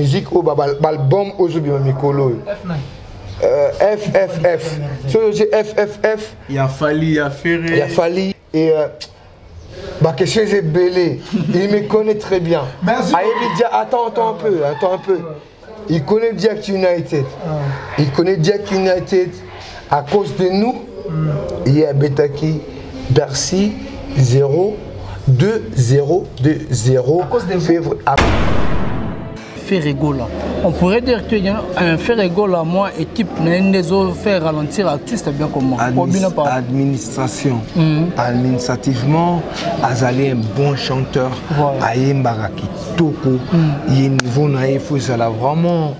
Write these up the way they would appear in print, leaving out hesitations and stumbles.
Musique oyo ba album oyo ezobima mikolo oyo FFF soki otie FFF ya Fally ya Ferre ya Fally et euh, ba question eza ebele. Il me connaît très bien. Ayebi dia, attends, attends un peu, attends un peu. Il connaît Jack United. Il connaît Jack United à cause de nous. Ye abetaki Bercy 0 2 0 2 0 février. Ferre Gola. On pourrait dire que un Ferre Gola, moi, équipe, n'a faire ralentir artiste bien comment. Administration. Administrativement, azali un bon chanteur. Voilà. Ayembaka kitoko. Ye niveau na ye faut ezala vraiment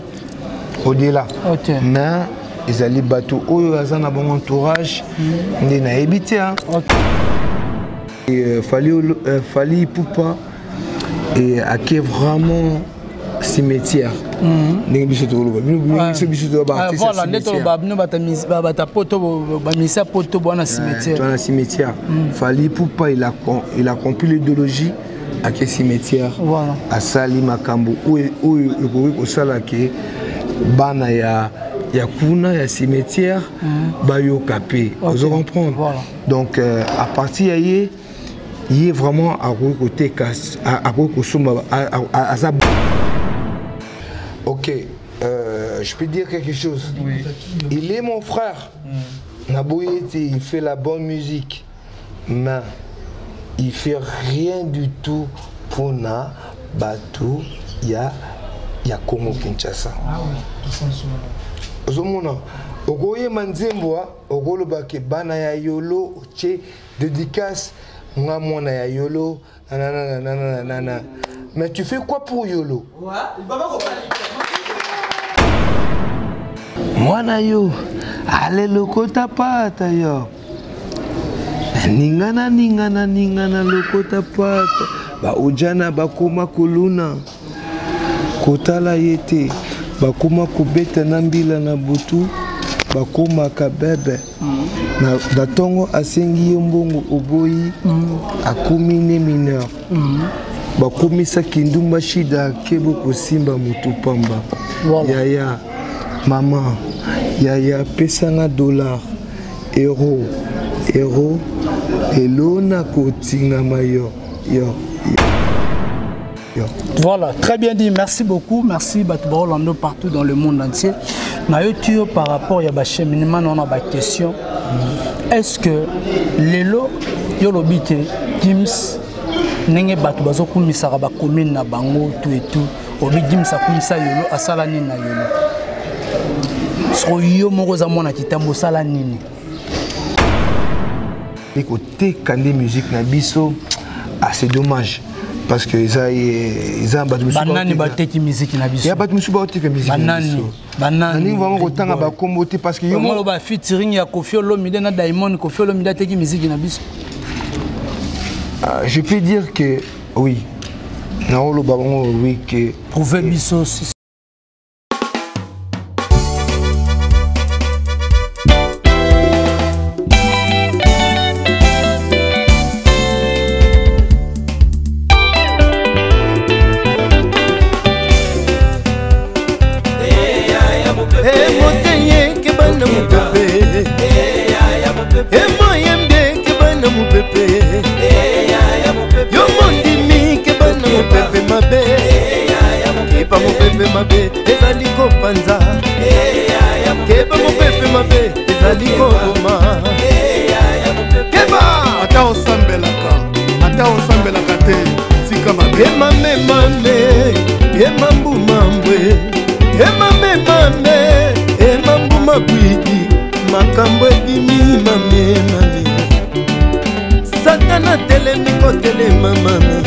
au-delà. Okay. Mais ezali bato oyo aza na bon entourage nde nayebi te. Okay. Et, Fally Ipupa et ake vraiment cimetière. Ndenge biso tokoloba biso biso to ba artiste. Voilà, nde toloba bino bata poto bamisa poto bwana cimetière. Toi na cimetière. Fally Ipupa il a compris l'idéologie ake cimetière. Voilà. Asali makambo oyo oyo ekoki kosala ke bana ya kuna ya cimetière bayoka pe. Ozo comprendre? Voilà. Donc à partir ya ye ye vraiment akoki koteka, akoki kosomba, aza. Ok, je peux dire quelque chose. Oui. Il est mon frère. Naboyete, il fait la bonne musique, mais il fait rien du tout pour na bato ya Congo Kinshasa. Ah oui, ozomona okoyema nzembo okoloba ke bana ya yolo otie dédicace nga mwana ya yolo nanana nanana nanana, mais tu fais quoi pour yolo? Mwana yo ale lokota pata yo ningana ningana ningana lokota pata ba ujana bakoma kuluna kotala ye te bakoma kobeta na mbila na butu bakomaka bebe na ntongo asengi ye mbongo oboyi akomi ne mineur bakomisaki ndumba shida kebo kosimba motu pamba. Voilà. Yaya mama yaya pesanga dollar euro euro elona kotingama yo yo yo. Voilà, très bien dit, merci beaucoup, merci bato ba Orlando partout dans le monde entier. Na yo tuyo par rapport ya ba cheminement on a ba question. Est-ce que lelo yo lobi te Gims ndenge bato bazokumisaka ba commune na bango tout et tout, obi Gims akumisa yolo asala nini na yolo? Soko yo moko oza mwana kitambo osala nini? Koteka nde musique na biso, ah, c'est dommage parce que eza bato mosusu Banani bateki musique na biso? Ya bato mosusu baoteka musique na Banani? biso. Banani? Nalingi vraiment kotanga bakombo te parce que yo Yango loba featuring ya Koffi Olomide na Diamond, Koffi Olomide ateki musique na biso. Ah, je peux dire que oui. Naoloba bango oui que prouver biso si Keba mopepe mabe ezali kopanza, keba mopepe mabe ezali koboma, keba ata osambelaka, ata osambelaka te, tika mabe. Emame mame emambumambwe emame mame emambuma bwidi makambo ebimi mame mame Satana telemi kotelema mame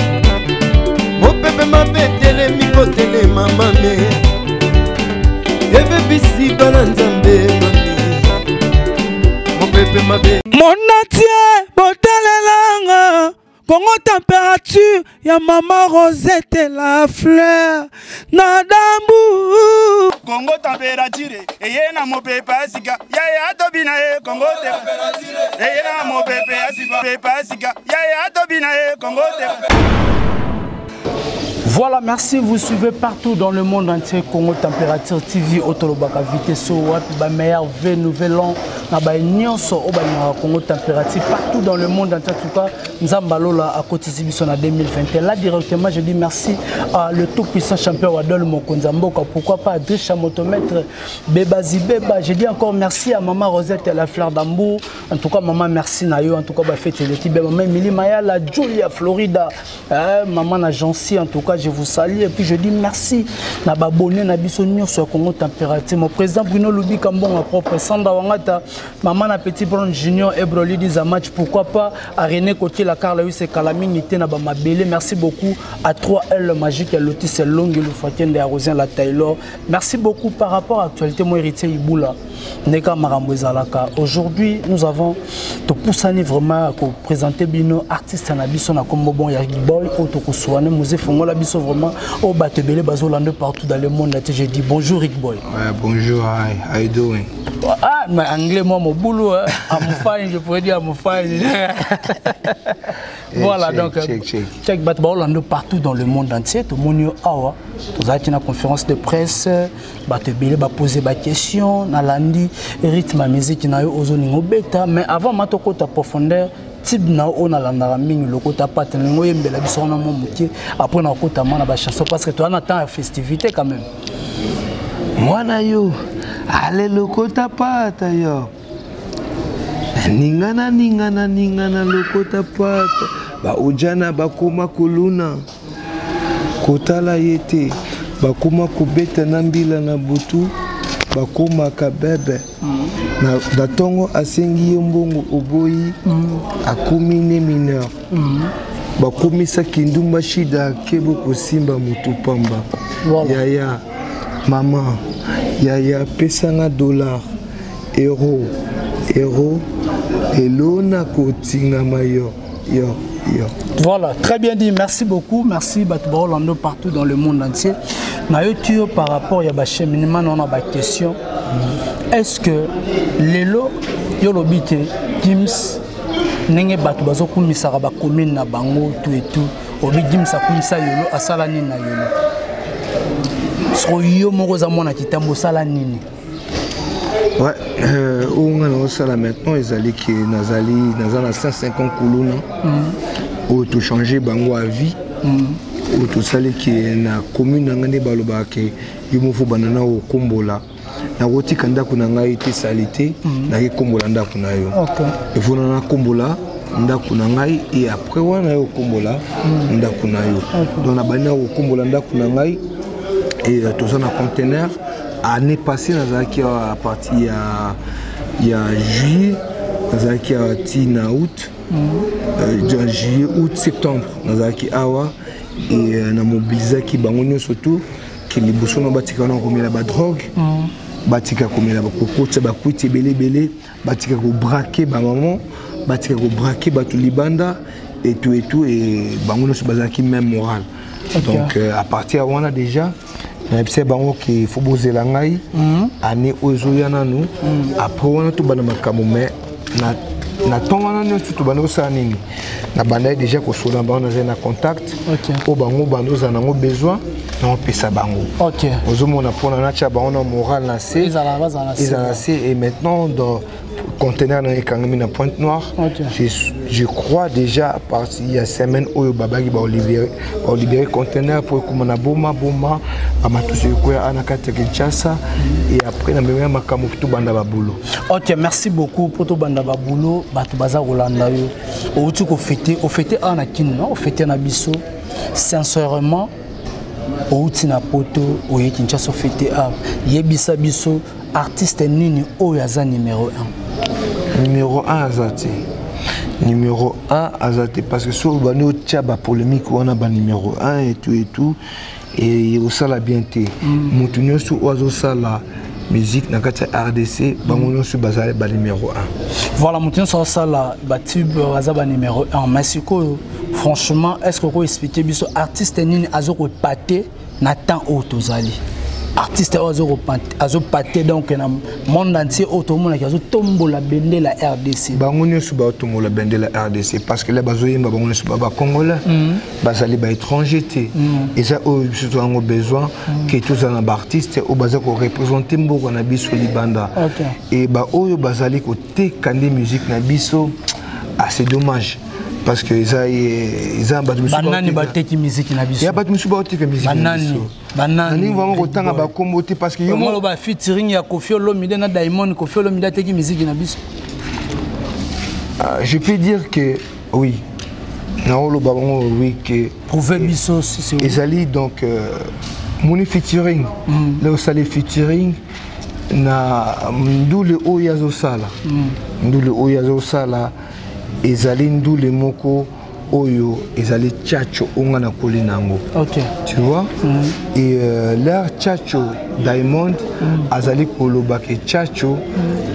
mopepe mabe telemi kotelema mame ebebisi bana nzambe mame mopepe mabe. Monatie botalelanga Congo température ya mama Rosette la fleur na dambu. Congo température eye na mopepe asika ya ya tobi na ye Congo température eye na mopepe asika pepe asika ya ya tobi na ye Congo température. Voilà, merci. Vous suivez partout dans le monde entier Congo Température TV, Otolobaka Vitesse, Wapi, ba meilleur V, Nouvel An, na ba nyonso oyo balingaka Congo Température partout dans le monde entier. En tout cas, Nzambe alola akotisi biso na 2021. Là directement, je dis merci à le tout puissant champion Wadol Mokonzi Mboka. Pourquoi pas Adricha Motomètre, Beba Zibeba. Je dis encore merci à maman Rosette la fleur d'Ambour. En tout cas, maman, merci na yo. En tout cas, bah, fête l'équipe. Maman Emily Mayala, Julia Florida. Eh, maman na Jancy, en tout cas, je vous salue. Et puis je dis merci na babonné na biso nyonso ya Congo Température. Mon président Bruno Lubi Kambonga propre, Sandra Wangata, maman na Petit Brown Junior Ebroli Match, pourquoi pas à René Cotier, la Carla Huss et Kalamine na ba mabele. Merci beaucoup à 3L Magique, à Lotis Longue, le Fatien de Arosien, la Taylor. Merci beaucoup par rapport à l'actualité, mon héritier Iboula. Neka makambo ezalaka. Aujourd'hui, nous avons topusani vraiment ko présenter bino artiste na biso na kombo bon ya boy oyo tokosuane musée fongola biso vraiment oyo bato ebele bazolanda partout dans le monde entier. Je dis bonjour Rick Boy. Ouais, bonjour, hi, how you doing? Ah, mais anglais, moi, mon boulot, hein. I'm fine, je pourrais dire I'm fine. Voilà, check, donc, check, check. Check, bato baolanda partout dans le monde entier, tomoni yo awa, tozalaki na conférence de presse, bato ebele bapose baquestion, nalandi rythme ya musique na yo ozolinga obeta, mais avant ma tokota profondeur, type na yo oyo nalandaka mingi lokota pate, nalingi oyembela biso wana mwa moke, après nakokota mwa na bachanson, parce que toza na temps ya festivité quand même. Mwana yo, ale lokota pata yo. Ningana ningana ningana lokota pata. Ba ujana bakoma kuluna. Kotala ye te. Bakoma kobeta na mbila na butu. Bakomaka bebe. Na, na tongo asengi ye mbongo oboyi. Akomi ne mineur. Bakomisa kindumba shida kebo kosimba motu pamba. Voilà. Yaya, mama, yaya pesanga dollar, euro, euro, elona kotingama yo, yo, yo. Voilà, très bien dit, merci beaucoup, merci bato baolando partout dans le monde entier. Nayoki yo par rapport ya bacheminement na wana baquestion, est-ce que lelo yo lobi te Gims ndenge bato bazokumisaka bacommune na bango tout et tout, obi Gims akumisa yolo, asala nini na yolo? Soko yo moko oza mwana kitambo, osala nini? Ouais, oyo nga naosala maintenant ezali ke nazali naza na 150 kuluna oyo tochange bango à vie, oyo tosali ke na commune na ngai nde balobaka ke yo mofo banda na okombola, nakotika ndako na ngai te sali te, nakekombola ndako na yo. Efona nakombola ndako na ngai et après wana yo okombola ndako na yo. Donc nabandi na kokombola ndako na ngai et toza na conteneur. Année passée nazalaki à partir ya juillet, nazalaki awa ti na août, juillet, août, septembre nazalaki awa et namobilizaki bango nyonso tout ke liboso na batika wana komela badrogue, batika komela, kokotisa bakwiti ebele ebele, batika kobraquer bamama, batika kobraquer bato libanda et tout et tout, et bango nyonso bazalaki même moral. Donc à partir ya wana déjà nayebisa bango ke fo bozela ngai année oyo ezoya nanu, après wana tobanda makambo. Mais na ntongo wana nyonso tobanda kosala nini, nabandaki déjà kosola bango, nazali na contact oyo bango banda ozala nango besoin, naopesa bango. Ozomona, mpona natya bango na moral na se. Ezala bazala na se. Ezala na se. Et maintenant dans conteneur na ekangami na Pointe Noire. Je crois déjà à partir ya semaine oyo babaki baolibérer conteneur po ekoma na Boma, Boma bamatusi ekoya ana kati ya Kinshasa et après na mema ya makambo tobanda babulo. Ok, merci beaucoup. Po tobanda babulo, bato baza kolanda yo, outi kofêter, ofêter awa na Kini, no ofêter na biso sincèrement, outi na Poto, oye Kinshasa, ofêter awa. Yebisa biso artiste nini oyo aza numéro 1? Numéro 1 aza te, numéro 1 aza te, parce que so obandi otya bapolémique wana banuméro 1 et tout et tout, et osala bien te. Motu nyonso oyo azosala musique na kati ya RDC, bango nyonso bazali banuméro 1. Voilà, moto nyonso asala batube aza banuméro 1. Mais sikoyo, franchement, est ce que okoexpliquer biso artiste nini aza koépater na temps oyo tozali? Artiste oyo azopate donc na monde entier oyo tomonaki azotombola bendela RDC. Bango nyonso baotombola bendela RDC parce que la bazoyemba bango nyonso ba bacongolais, bazali baétranger te. Eza oyo biso toyango besoin ke tozala na baartiste oyo baza koreprésente mboka na biso libanda. E baoyo bazali koteka nde musique na biso, ah, c'est dommage parce que eza bato banani bateki musique na biso? Ya bato mosusu baoteka musique na biso. Banani? Vraiment kotanga bakombo te parce que yo moloba featuring ya Koffi Olomide na Diamond, Koffi Olomide ateki musique na biso? Je peux dire que oui, naoloba bango oui que prouve biso si c'est ezali donc moni featuring, là osali featuring na ndule oyo azosala, ndule oyo azosala ezali ndule moko oyo ezali tchatcho oyo nga nakoli na yango. Tu vois? Et l'air tchatcho Diamond azali koloba ke tchatcho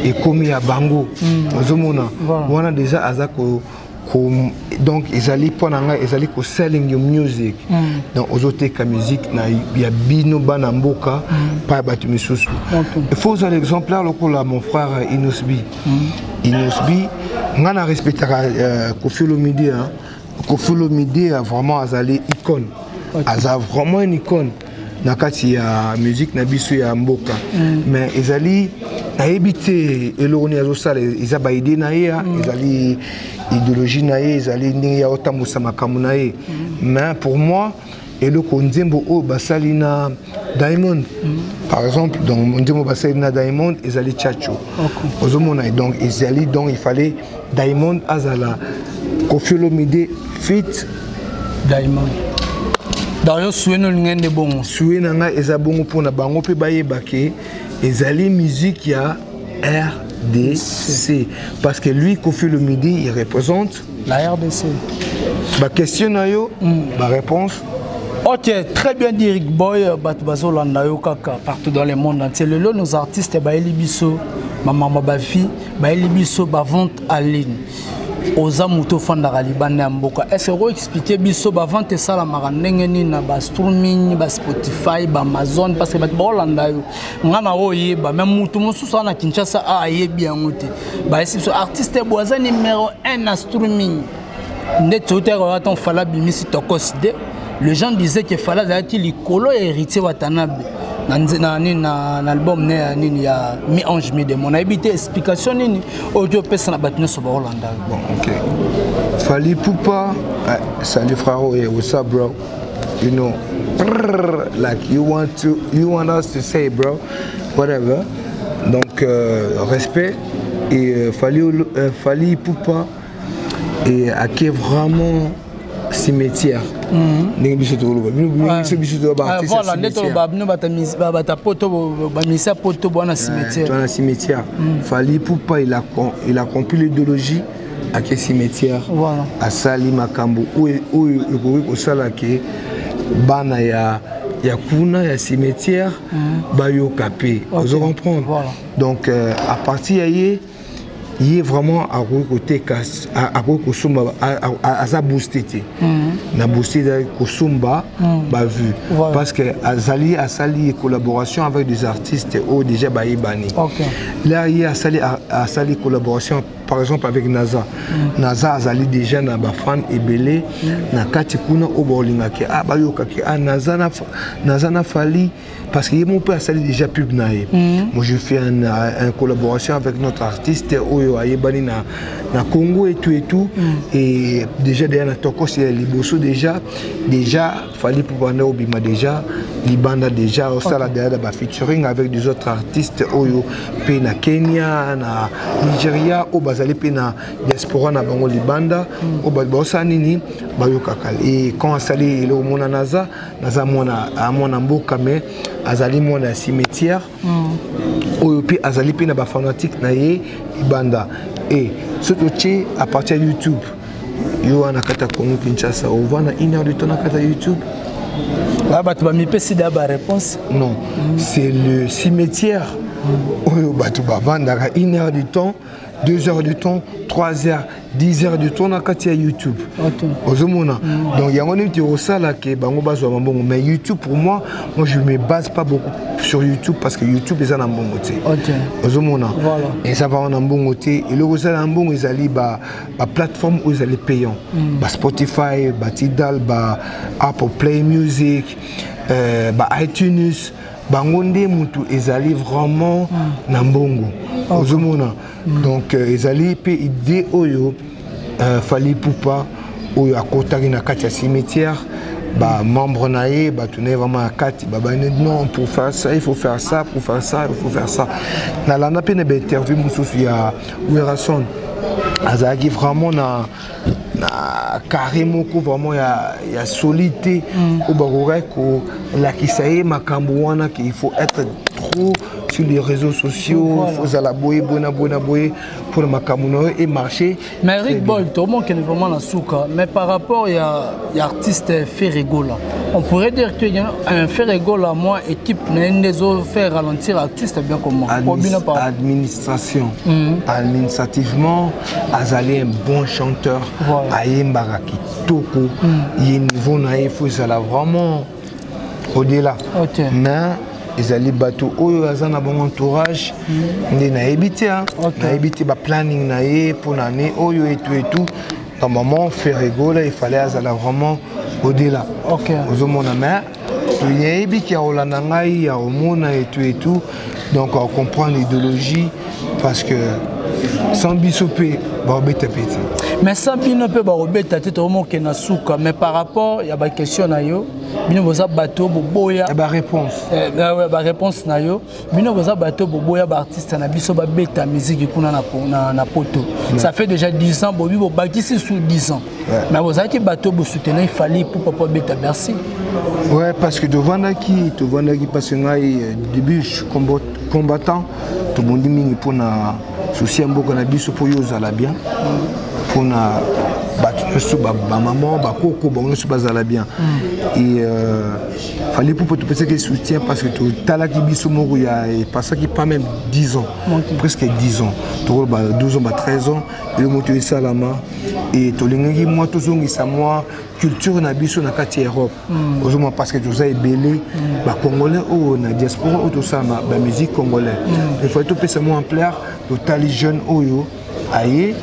ekomi ya bango, ozomona wana déjà aza ko donc ezali mpo na ngai ezali ko selling your music. Donc ozoteka musique na ya bino bana mboka pa ya bato misusu. Il faut ozala exemplaire lokola mon frère Innoss'B. Innoss'B, ngai na respectaka Koffi Olomide, hein. Koffi Olomide vraiment azali icône, aza vraiment une icône na kati ya musique na biso ya mboka. Mais ezali nayebi te eloko nini azosala, eza baidée na ye, ezali idéologie na ye, ezali ndenge ya otambusa makambo na ye. Mais pour moi, eloko nzembo oyo basali na Diamond, par exemple, donc nzembo basali na Diamond ezali tchatcho, ozomona. Donc ezali, donc il fallait Diamond azala Koffi Olomide fit Diamond. Donc yo souhait nolingai nde bongo? Souhait na ngai eza bongo mpona bango mpe bayeba ke ezali musique ya RDC parce que lui, Koffi Olomide, il représente la RDC. Baquestion na yo, baréponse. Ok, très bien dit Eric Boy, bato bazolanda yo kaka partout dans le monde entier. Lelo nos artistes bayeli biso bamama bafi, bayeli biso bavente en ligne. Oza moto ofandaka libanda ya mboka, est ce que okoexplike biso bavente esalamaka ndenge nini na bastreaming, baspotify, baamazon? Parce que bato baolanda yo, nga na oyo oyeba, mais moto mosusu aza na Kinshasa a ayebi yango te. Bayesi biso artiste boye aza numéro 1 na streaming. Nde toyotaka wana Fally abimisi Tokooos 2, les gens disaient que Fally azalaki likolo ya Héritier Watanabe na nini, na album ne ya nini ya Mi Ange Mi Démon. Nayebi te explication nini oyo ti opesa na bato nyonso baolanda. Bon, ok, Fally Ipupa, salut frère, yeah, what's up bro? You know, brrr, like you want us to say bro, whatever. Donc respect et Fally Ipupa et ake vraiment cimetière ndenge biso tokoloba, biso Voilà, nde toloba bino bata poto, bamisia poto bwana cimetière. Dans la cimetière. Fally Ipupa, il a compris l'idéologie, ake cimetière. Asali makambo oyo ekoki kosala ke bana ya kuna ya cimetière bayoka mpe, ozo comprendre? Donc à partir ya ye vraiment akoki koteka, akoki kosomba, aza booste te na booste, ezali kosomba bavue parce que azali asali collaboration avec des artistes oyo déjà bayebani. Là ye asali collaboration par exemple avec Naza. Naza azali déjà na bafan ebele na kati kuna oyo baolingaki, ah, bayokaki, ah, Naza na Fally parce que mon père asali déjà pub na ye. Moi je fais un collaboration avec notre artiste oyo ayebani na Congo et tout et tout. Et déjà derrière na Tokooos ya liboso, déjà Fally Ipupa nde obima déjà libanda, déjà osala derrière ba featuring avec des autres artistes oyo mpe na Kenya, na Nigeria, oyo bazali mpe na diaspora na bango libanda, oyo bato baosala nini, bayokaka. Et quand asali eloko mona Naza, naza mwana mboka mais azali mwana ya cimetière oyo mpe azali mpe na bafanatique na ye libanda. E soki totie à partir ya YouTube, yo wana kati ya Congo Kinshasa, ovanda une heure de temps na kati ya YouTube? Bato bamipesi da baréponse. Non, c'est le cimetière oyo bato bavandaka une heure du temps. 2 heures de temps, 3 heures, 10 heures de temps na kati ya YouTube. Ozomona. Donc yango nde tosala ke bango bazwa mambongo, mais YouTube, pour moi, moi je me base pas beaucoup sur YouTube parce que YouTube eza na mbongo te. Ozomona, eza vraiment na mbongo te. Eloko eza na mbongo ezali ba baplateforme oyo ezali payant, baSpotify, baTidal, ba Apple Play Music, ba iTunes. Bango nde mutu ezali vraiment na mbongo. Ozomona. Donc ezali mpe idée oyo Fally Ipupa oyo akotaki na kati ya cimetière, bamembre na ye, bato na ye vraiment ya kati babandi: non, pour faire ça il faut faire ça, pour faire ça il faut faire ça. Nalanda mpe na bainterview mosusu ya Werrason, azalaki vraiment na carré moko vraiment ya solide te oyo bakokaki kolakisa ye makambo wana ke il faut être trop sur les réseaux sociaux, il faut ozala boye boye na boye na boye mpona makambo na yo emarché. Mais Eric Boy, tomokende vraiment na suka, mais par rapport ya artiste Ferre Gola, on pourrait dire que un Ferre Gola, moi, équipe na ye nde ezofaire ralentir artiste, bien comment? Administration. Administrativement, azali un bon chanteur. Ayembaka kitoko. Ye niveau na ye faut ezala vraiment au-delà. Mais ezali bato oyo aza na bango entourage nde nayebi te, nayebi te baplanning na ye mpona ane oyo etu etu. Normalement, Ferre Gola, il fallait azala vraiment au-delà. Ozomona, mais toyebi ki ya kolanda ngai ya komona etu etu, donc comprendre idéologie, parce que sans biso mpe bakobeta mpe te. Mais sans bino mpe bakobeta te. Tokomokende na suka, mais par rapport ya baquestion na yo, bino boza bato boboya baréponse. Baréponse na yo, bino boza bato boboya baartiste na biso babeta musique kuna na poto. Ça fait déjà 10 ans, bobi bobakisi sous 10 ans, mais bozalaki bato bosoutenir Fally pour papa beta Bercy. Ouais, parce que tovandaki, parce que ngai début je suis combattant, tobondi mingi mpona souci ya mboka na biso, mpo yo ozala bien, mpona bato nyonso, bamama, bakoko, bango nyonso bazala bien. Et Fally Ipupa, topesaki soutien parce que totalaki biso moko ya epasaki pas même 10 ans, presque 10 ans, tokoloba 12 ans, ba 13 ans, eloko moto esalama et tolingaki mwa tozongisa mwa culture na biso na kati ya Europe. Ozomona, parce que toza ebele bacongolais oyo na diaspora oyo tosala bamusique congolais, il fallait topesa mwa ampleur. Totali jeune oyo aye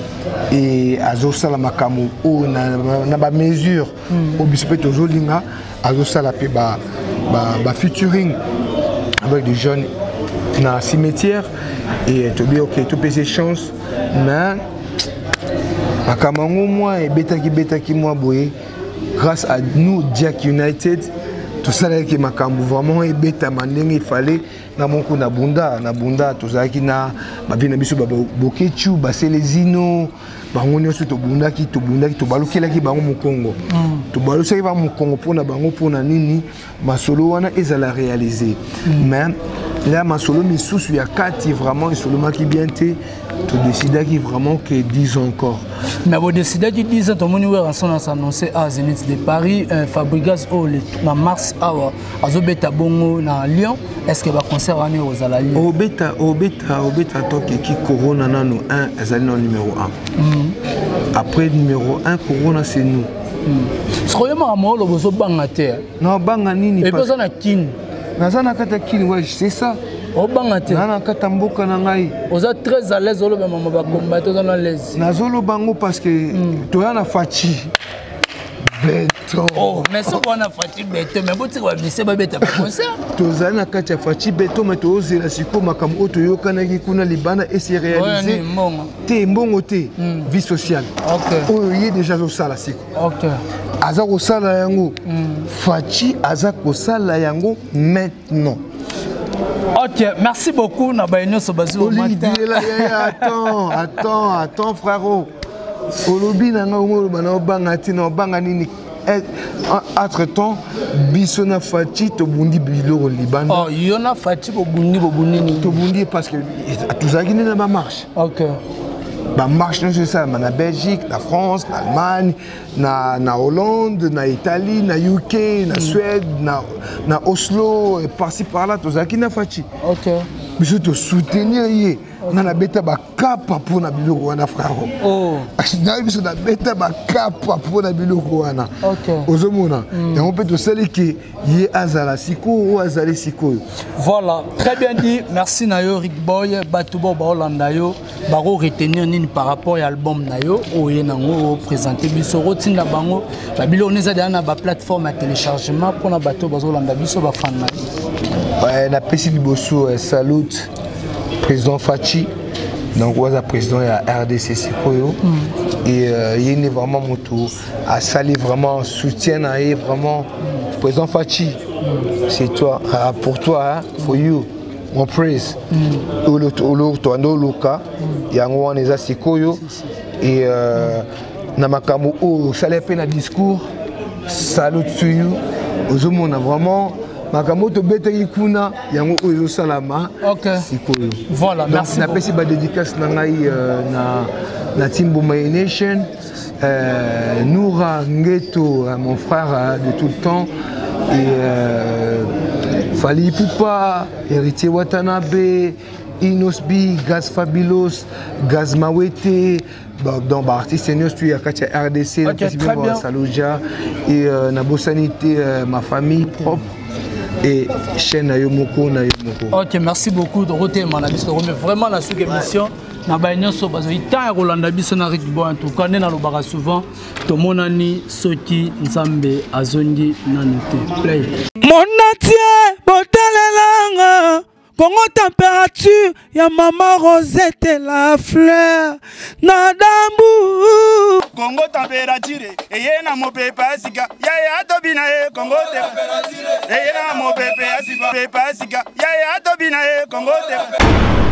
e azosala makambo oyo na bamesure oyo biso mpe tozolinga. Azosala mpe bafeaturing avec des jeunes na cimetière et tobi ok, topesa chance. Mais makambo yango mwa ebetaki betaki mwa boye. Grâce à nous, Jack United, tosalaki makambo vraiment ebetama ndenge efale na moko na bunda na bunda. Tozalaki na bavie na biso, Bokechu, Baselezino, bango nyonso tobundaki, tobundaki, tobalukelaki bango mokongo, tobalusaki bango mokongo mpona bango, mpona nini masolo wana ezala réalisé. Mais là, masolo misusu ya kati vraiment esolomaki bien te. Todécidaki vraiment que 10 ans encore. Mais bodécidaki 10 ans, tomoni Werrason as'annonce à Zénith de Paris, Fabregas oyo na mars awa azobeta bongo na Lyon. Est ce que baconcert wana ekozala Lyon? Obeta, obeta, obeta. Tokeki corona nano 1 ezali na numéro 1. Après numéro 1 corona, c'est nous. Sikoyo makambo oloba, ozobanga te? Non, banga nini? Et puis oza na Kini. Naza na kati ya Kini, ouais, c'est ça. Obanga te? Naza na kati ya mboka na ngai. Oza très à l'aise, oloba mama bakomba te, oza na l'aise. Nazoloba yango parce que toya na Fatshi Béton. Oh, mais soki wana Fatshi Béton, mais botika bamise babeta baconcert. Tozali na kati ya Fatshi Béton, mais tozela sikoyo makambo oyo toyokanaki kuna libanda ese réalisé. Te, mbongo te, vie sociale oyo ye déjà azosala siko. Aza kosala yango, Fatshi aza kosala yango maintenant. Ok, merci beaucoup na baye nyonso bazwi. Attends, attends, attends, frérot, olobi na ngai oloba na obanga ntina obanga nini? Entre temps, biso na Fatshi tobundi biloko libanda. Oh, yo na Fatshi bobundi, bobundi nini? Tobundi parce que tozalaki nde na bamarche. Bamarche nyonso esalama na Belgique, na France, na Allemagne, na Hollande, na Italie, na UK, na Suède, na Oslo, par-ci par-là, tozalaki na Fatshi. Biso tosoutenir ye. Nga nabeta bakapa mpo na biloko wana, frère. Oh. Nayebi, biso nabeta bakapa mpo na biloko wana. Ozomona, yango mpe tosali ke ye azala sikoyo oyo azali sikoyo. Voilà, très bien dit. Merci na yo, Rick Boy. Bato bo baolanda yo, bako retenir nini par rapport ya album na yo oyo ye nango présenter biso? Otinda bango babiloko eza deya na baplateforme ya téléchargement mpona bato bazolanda biso, bafan na yo. Ouais, napesi liboso salut président Fatshi, donc oyo aza président ya RDC sikoyo. Et ye nde vraiment moto asali vraiment soutien na ye. Vraiment, président Fatshi, c'est toi, pour toi, hein, for you mon praise. Oyo toanda oluka yango wana eza sikoyo. Et na makambo oyo osali mpe na discours, salute to you. Ozomona vraiment makambo oyo tobetaki kuna, yango oyo ezosalama sikoyo. Voilà, Donc, merci. Napesi badédicace na ngai na team Bomaye Nation, Noura Ngeto, mon frère de tout le temps, et Fally Ipupa, Héritier Watanabe, Inosbi, Gaz Fabilos, Gaz Mawete, bah, donc bah, artiste nyonso tu ya kati ya RDC. Napesi très bien bien. Saluja et nabosani te ma famille propre et chaîne na yo moko, na yo moko. Ok, merci beaucoup. Tokotema na biso, tokomi vraiment na suka émission. Na baye nyonso bazwi temps ya kolanda biso na Rick Boy, en tout cas nde nalobaka souvent, tomonani soki Nzambe azongi nanu te. Play. Monatie botalelanga Kongo température ya mama Rosette la fleur na dambu. Kongo température eye na mopepe ya sika, yaya tobina ye. Kongo te eye na mopepe ya sika, pepe ya sika, yaya tobina ye. Kongo te.